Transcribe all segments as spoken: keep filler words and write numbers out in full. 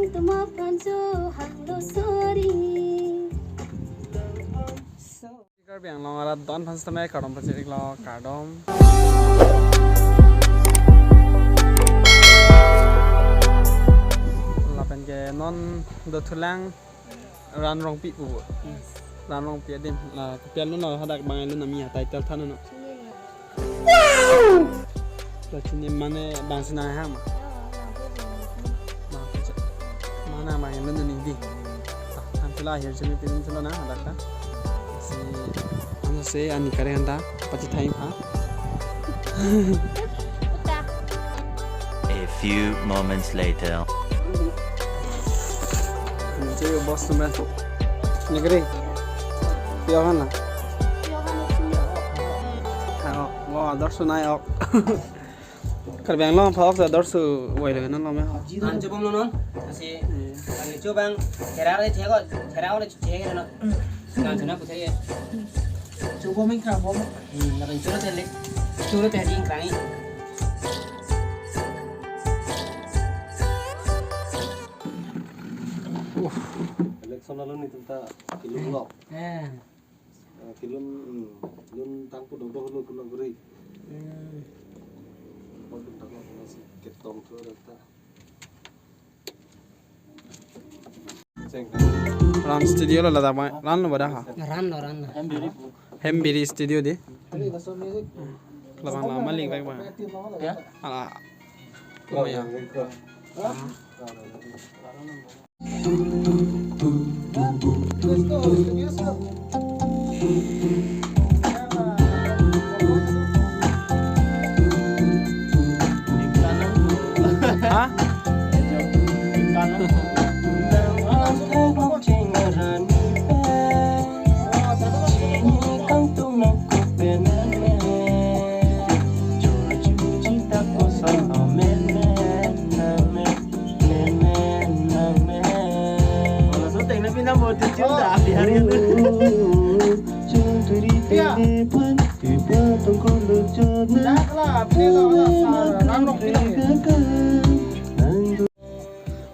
Tuma pancho hanglo sorry. So. Karbi Anglong arat don aphan sitame kardom pachiriklo, kardom. Lapen ke non dothulang Ran Rongpi pu. Yes. Ran Rongpi adim. La kopi alun lo hadak bang alun nami ya title than no. Chini ya. La chini mane bang sinang hang ma. Ya, bang sinang. Bang sinang. Mane bang alun ni di. Than sila akhir chini pin sila na hadak ta. Si, ano si ani kare handa pati time ha. Puta. A few moments later. Che boss tu men. Negeri. Pio kan na? Pio kan na? Ha, oh, wah, ador su nai ok. Karbi Anglong pha ok ador su wai le non lo me ho. An chobom lo non. Asi. Ang chobang. Thera le thego, thera le thego non. Nang chuna puthe ye. Chobom ingkrang bom. Hmm, nang chuna tele. Chuna tele ingkrang. Election alun ni tum ta kelun lo. Eh. Eh, kelun, hmm, kelun tangpo dok dok lo kuna guri. Hmm. Pon tum tanglo kuna si ketong thu ta. Ran studio lo ladak ma, ran lo bada ha. Ran lo, ran lo. Hembiri studio di. Labang lama ling baik bang. Ya. Ala. Kumaya. Ha?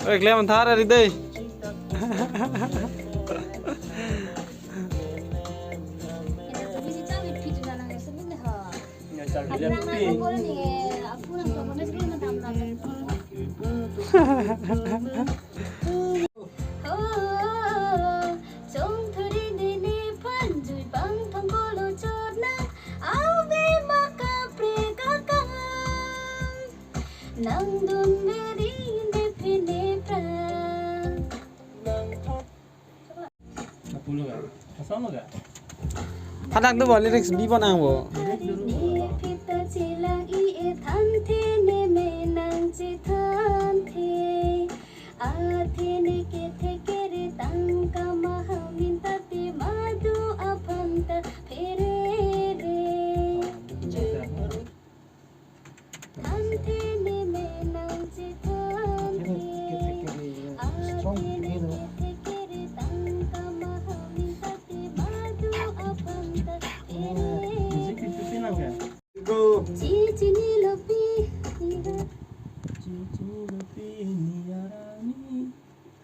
Oi, klem anthar ari dei. Oh, chongthuri dei nephan jui bang thongkolo chotna, ave ma kaprek akam. Nangdun veri nephi nephrang. Napulo ga? Asam ga? Hadak do bo, lyrics bi pon ang bo. Nephi ta chelang-i-e thanthe, ne me nangchethanthe. Athe ne kethe kere tangka maha minta te madu aphan ta pherere. Thanthe ne me nangchethanthe. Athe ne kethe kere tangka maha minta te madu aphan ta pherere. Go. Che chinilo pi, niga. Che chinilo pi, niga rani.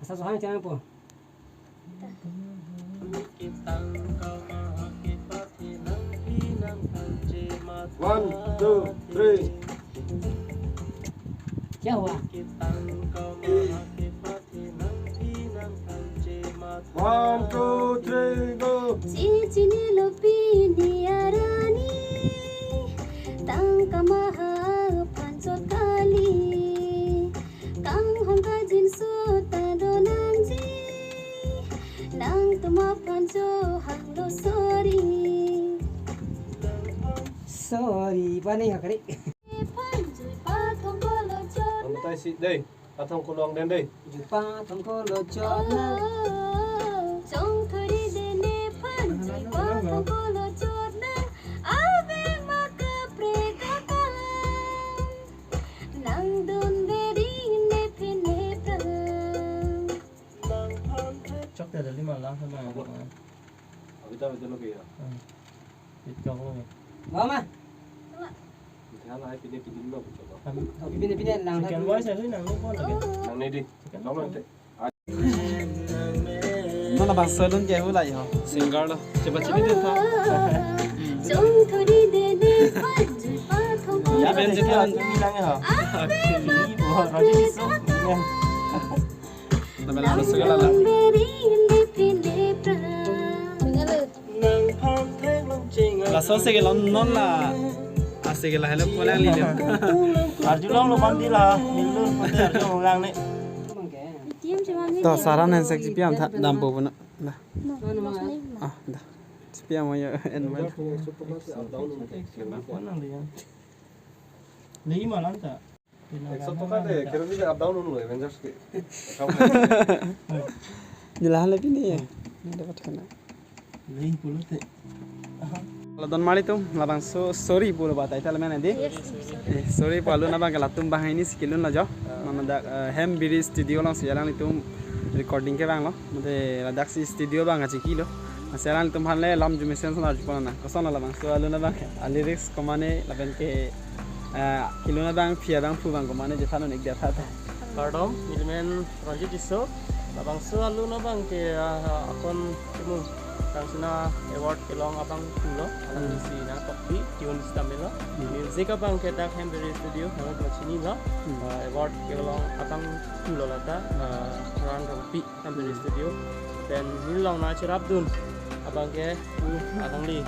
Asa sohang chang po. One, two, three. Kya hua? One, two, three, go. Che chinilo pi, niga rani, tangka maha aphan chot kali. Kanghon kajinso ta do nangji, nangtum aphan chohanglo sorry. Sorry, pani hakari. Nephan jui pathongkolo chotna. Ang tayo si, dei. Pathongkolo ang den dei. Jui pathongkolo chotna. Oh, chongthuri dei nephan jui pathongkolo chotna. Ave ma kaprek akam. Nangdun veri nephi nephrang. Chok te dali malang sama. Abi ta betul lo ya. Hmm. Itkang lo ya. Mama. Ita na ai pine pine lo chok. Pine pine lang. Second voice ahi nang lo pon lagi. Nang ne di. Second voice. Nona bang salon ke hu lai ho. Singer lo. Coba cini deh tha. Ya, ben, ben, ben. Ini lang ya, ha? Ini buat Rajesh Tisso. Ini. Nona bang salon ke la la. Laso se ke lon non la. Ase ke la hello ko lang lilo. Arjulong lo mandi la. Milu mandi arjulong lang ne. To saran hen sek chipi am tha dampo puno. Da. Ah, da. Chipi am yo en mal. Lei malam ta. Ekso toka de, kero ni up down unu Avengers ke. Nila hale pini ya. Ni dapat kena. Lei pulo te. La don mari tum, labangso sorry pulo batai ta lamen di. Yes, sorry. Eh, sorry pu alun abang ke latum bang ini si kelun lo jo. Mama dak, eh, Hem Biri Studio along si alanglitum recording kevang lo. Mate ladak si studio bang kachingki lo. Masi alanglitum aphan le lam jumesen son arju pon nang. Koson lo labangso alun abang ke. A lyrics komane lapen ke, eh, kelun abang phi abang phu abang komane jephan un-ik dia tha ta. Kardom, nelimen Ranjit Tisso, labangso alun abang ke, ah, akon kemu kangsina award kelong abang pulo, alang Hmm. si nangkokbi, tune sitame lo. Hmm. Music abang ke dak Hem Biri Studio, nang lo chinilo. Hmm. Ah, award kelong abang pulo lata, ah, Ran Rongpi, Hem Biri Hmm. Studio. Pen neli long nangcherapdun abang ke pu alangli,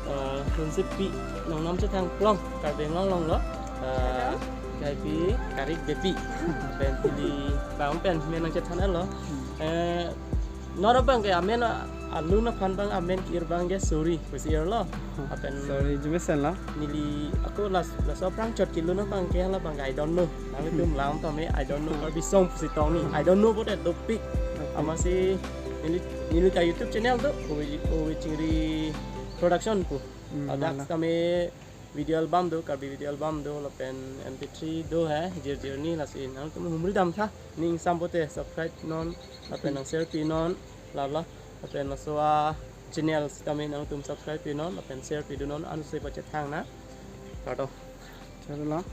eh, Hunsipi Nongnam Chethang Klong, Karbi Anglong along lo. Eh, Hello. Kaipi Karik Depi. Pen pili bang pen men nangchethan lo. Hmm. Eh, non abang ke amen a-, alun aphan bang amen ke-ir abang ke Suri pusi ir lo. Lapen Suri jumesen lo. Neli ako las-, laso aphrang chot kelun abang ke hala abang ke I don't know. Nanglitum lang tame I don't know Karbi song pusi tong ni. I don't know pulote dopik. Okay. Amatsi neli, neli ta YouTube channel do, Owe, Owe Chingri Production pu. Hmm, ladak mala. Tame video album do, Karbi video album do, lapen M P three do he, jir jir ni lasi nangtum humri dam tha, ning sam pulote subscribe non, lapen nang share pi non, lala, lapen laso a channel sitame nangtum subscribe pi non, lapen share pidun non, ansi pachethang nang. Kardom. Chalo.